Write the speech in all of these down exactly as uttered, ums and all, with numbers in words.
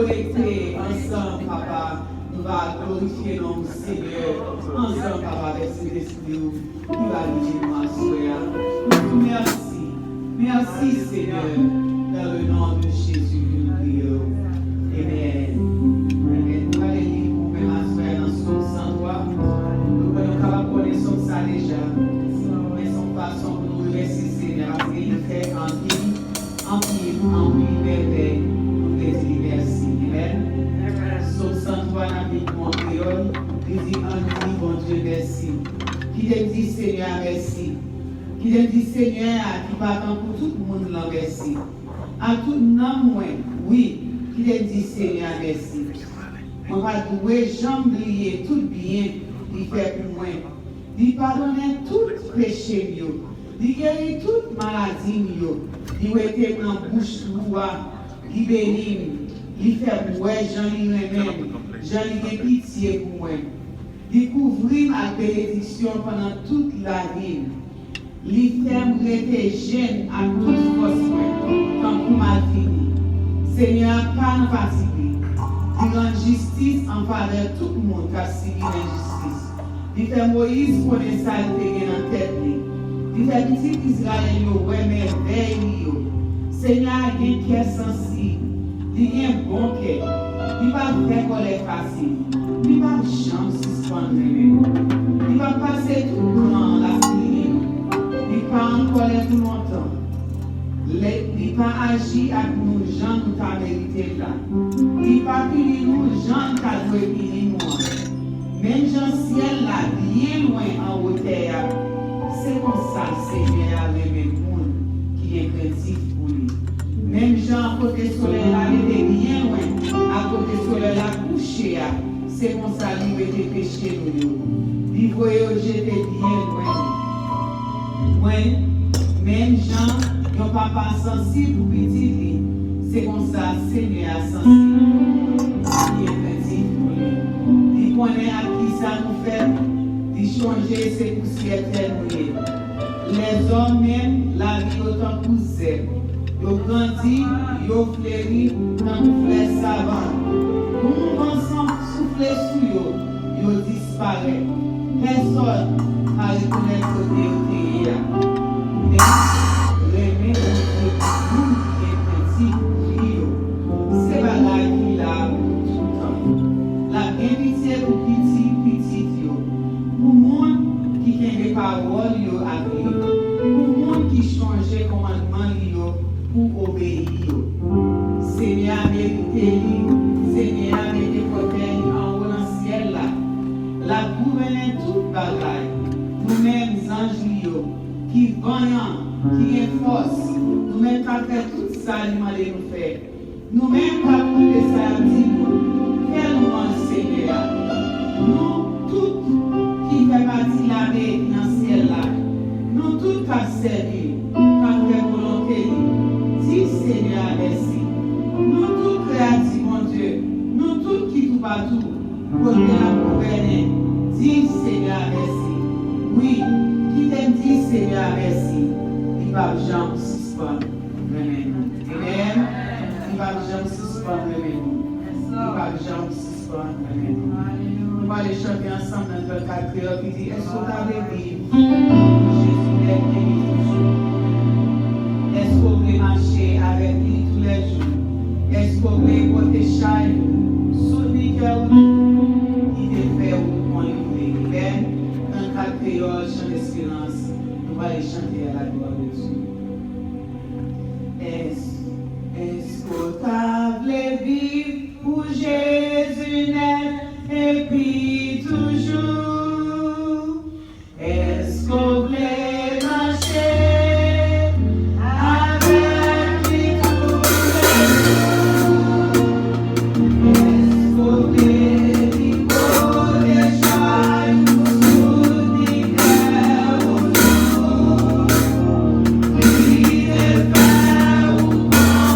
Konekte ansanm, papa, nou va glorifye non w, Senyè, ansanm, papa, avèk Sentespri w ki va gide nou aswè a. Nou di w mèsi. Mèsi, Senyè, dans le nom de Jésus que nous prions. Amen. Amen. Nou prale li pou nou menm aswè a nan Sòm san twa. Nou kwè nou kapab konnen Sòm sa deja. Men se yon fason pou nou remèsye Senyè, paske li fè anpil, anpil, anpil mèvèy pou nou te di li mèsi. Amen. Sòm san twa, n ap li pou an kreyòl. Li di, ann di Bondye mèsi. Kite m di Senyè a mèsi. Kite m di Senyè a ki pa tankou tout moun lan mèsi. Ak tout nanm mwen, wi, kite m di Senyè a mèsi. Mwen pa dwe janm bliye tout byen li fè pou mwen. Li padonnen tout peche m yo. Li geri tout maladi m yo. Li wete m nan bouch lou a. Li beni m. Li fè m wè jan li renmen m, jan li gen pitye pou mwen. Li kouvri m ak benediksyon pandan tout lavi m. Li fè m rete jenn ak tout fòs mwen, tankou malfini. Senyè a pa nan pati li. Li rann jistis an favè tout moun k ap sibi lenjistis. Li fè Moyiz konnen sa li te gen nan tèt li. Li fè pitit Izrayèl yo wè mèvèy li yo. Senyè a gen kè sansib. Li gen bon kè. Li pa fè kòlè fasil. Li p ap janm sispann renmen nou. Li p ap pase tout tan an laplini nou. Li pa an kòlè pou lontan. Li, li pa aji ak nou jan nou ta merite l la. Li pa pini nou jan l ta dwe pini nou an. Menm jan syèl la byen lwen an wotè a, se konsa Senyè a renmen moun ki gen krentif pou li. Menm jan kote solèy la leve byen lwen ak kote solèy la kouche a, se konsa li wete peche nou yo. Li voye yo jete byen lwen li. Mwen, menm jan yon papa sansib pou pitit li, se konsa Senyè a sansib pou moun ki gen krentif pou li. Li konnen ak kisa nou fèt, li chonje se pousyè tè nou ye. Lèzòm menm, lavi yo tankou zèb. Yo grandi, yo fleri tankou flè savann. Kou yon van san soufle sou yo, yo disparèt. Pèsòn pa rekonèt kote yo te ye a. Men, renmen Bondye pou moun ki gen krentif pou li yo, se bagay ki la pou toutan. L ap gen pitye pou pitit pitit yo, pou moun ki kenbe pawòl yo ak li, pou moun ki chonje kòmandman li yo pou obeyi yo. Senyè a merite li, Senyè a mete pòtrè li anwo nan syèl la. L ap gouvennen tout bagay. Nou menm, zanj li yo, ki vanyan, ki gen fòs, nou menm k ap fè tout sa li mande nou fè. Nou menm k ap koute sa y ap di nou, fè lwanj Senyè a. Nou tout ki fè pati lame ki nan syèl la, nou tout k ap sèvi l, k ap fè volonte li, di Senyè a mèsi. Nou tout kreyati Bondye, nou tout ki toupatou, kote l ap gouvènen, di Senyè a mèsi. Wi, kite m di Senyè a mèsi, li p ap janm sispann renmen nou. Amen. Li p ap janm sispann renmen nou. Li p ap janm sispann renmen nou. Nou prale chante ansanm nan trannkat kreyòl ki di, èske w ta vle viv pou Jezi nèt epi toujou? Èske w vle mache avèk li toulèjou? Èske w vle pote chay ou, soutni kè ou tou, ki te fè ou kon li vle? Amen. Trannkat kreyòl, chan desperans, nou prale chante à la gloire de Dieu. Èske, èske w ta vle viv pou Jezi nèt epi toujou? Èske w vle mache avèk li toulèjou? Èske w vle li pote chay ou, soutni kè ou tou? Li te fè ou kon li vle.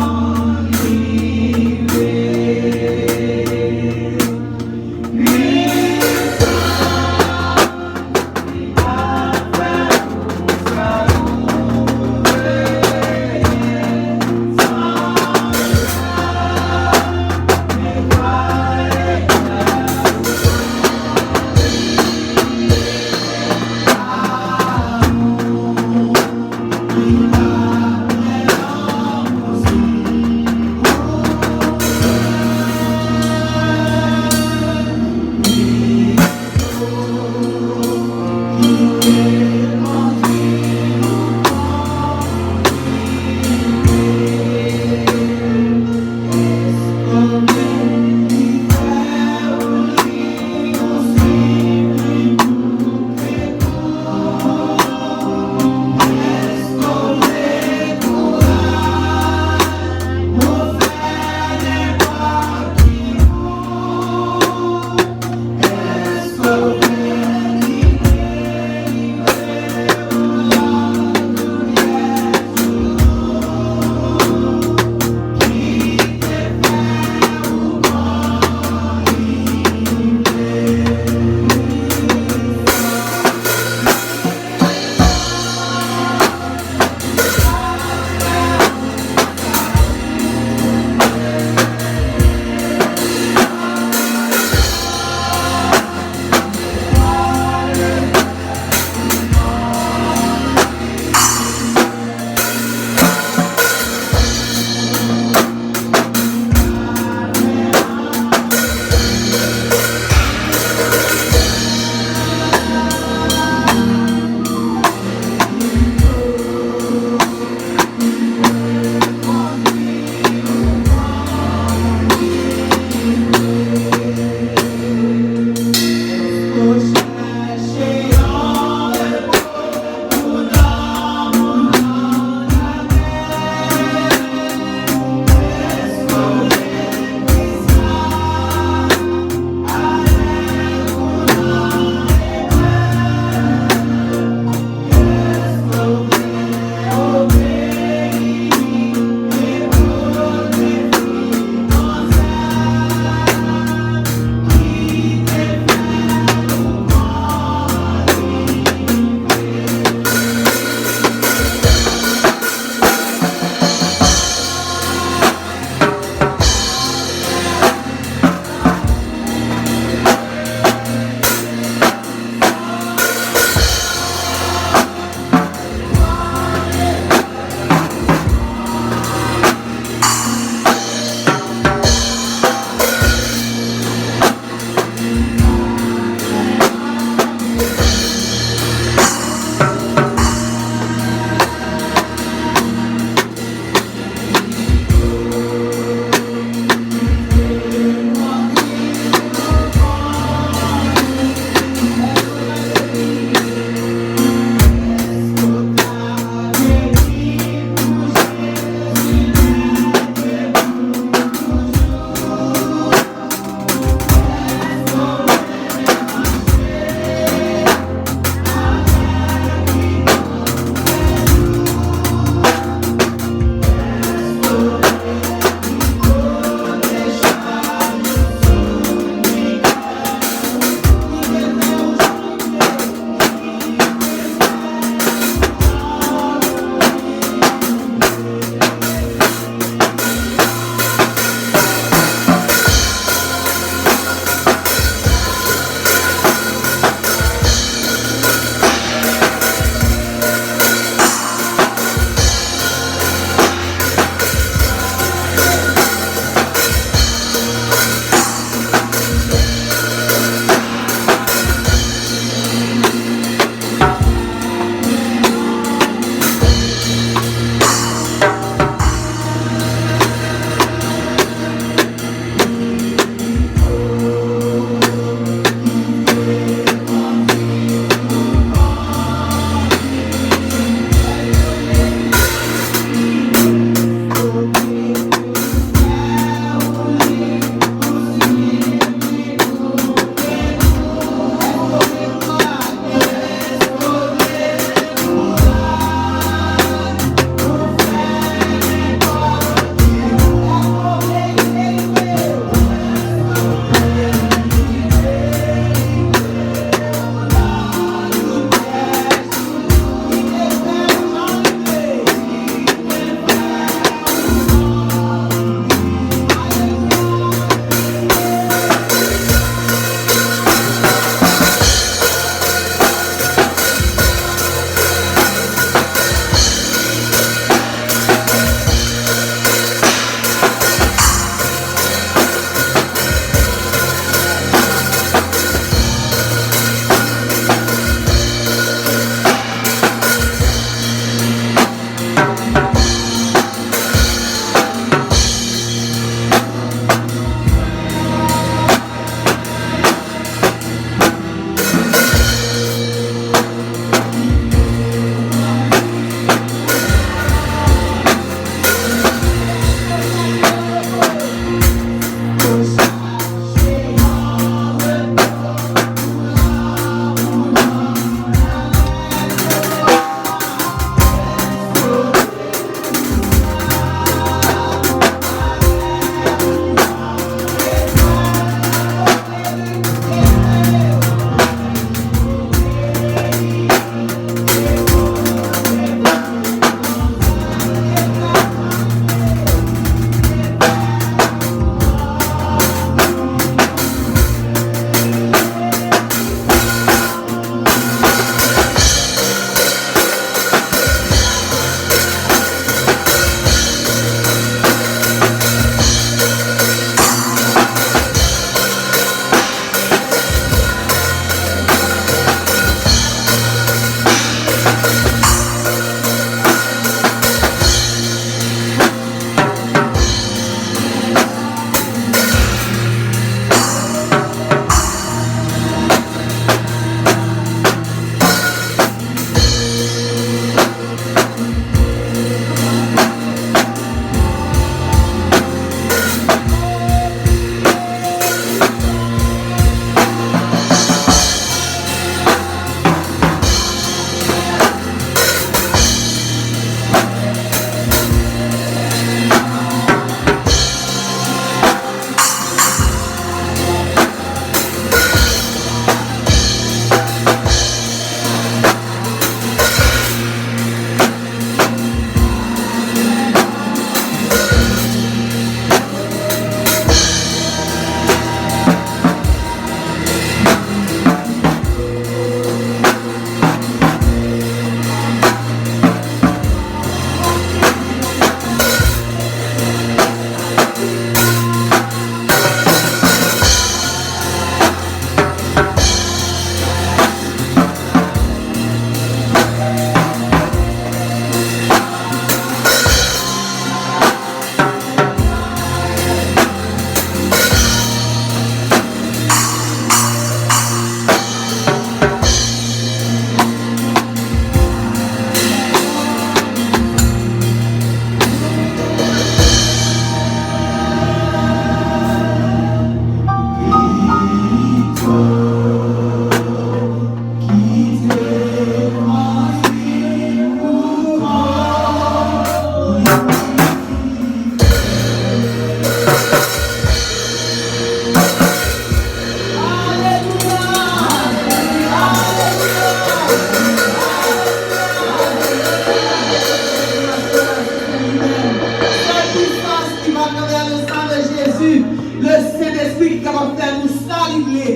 Le Sentespri ki kapab fè nou sa li vle.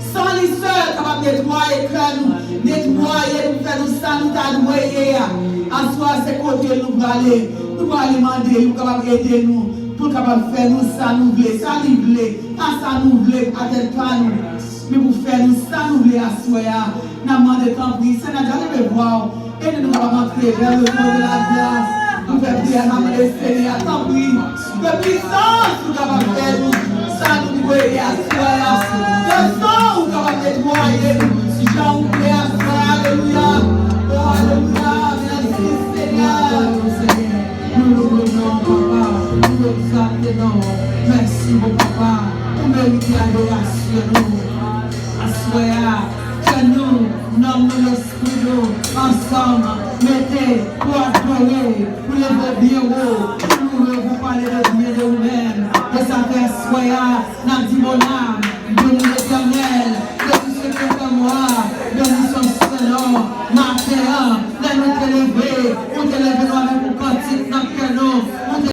San li sèl kapab netwaye kè nou, netwaye nou, fè nou sa nou ta dwe ye a. Aswè a se kote l nou prale. Nou prale mande li pou kapab ede nou, pou l kapab fè nou sa nou vle, sa li vle, pa sa nou vle, pa tèt pa nou. Men pou fè nou sa nou vle aswè a. N ap mande tanpri, Senyè, leve vwa w. Ede nou kapab antre vers le trône de la grâce. Nou fè priyè, n ap mande Senyè, tanpri, ke pwisans ou kapab fè nou sa nou dwe ye aswè a. Ke san ou kapab netwaye nou jan ou vle aswè a. Alelouya. O, alelouya. Mèsi, Senyè. Nou louwe non, papa. Nou egzalte non. Mèsi, bon papa. Ou merite adorasyon nou. Aswè a, ke nou, nanm nou, lespri nou, ansanm, mete pou adore, pou leve byen wo, pou louwe, pou pale de byen de ou menm. E sa fè aswè a, n ap di, mon âme, bénis l'Éternel, que tout ce qui est en moi, bénisse son saint nom. Maten an, lè nou te leve, ou te leve nou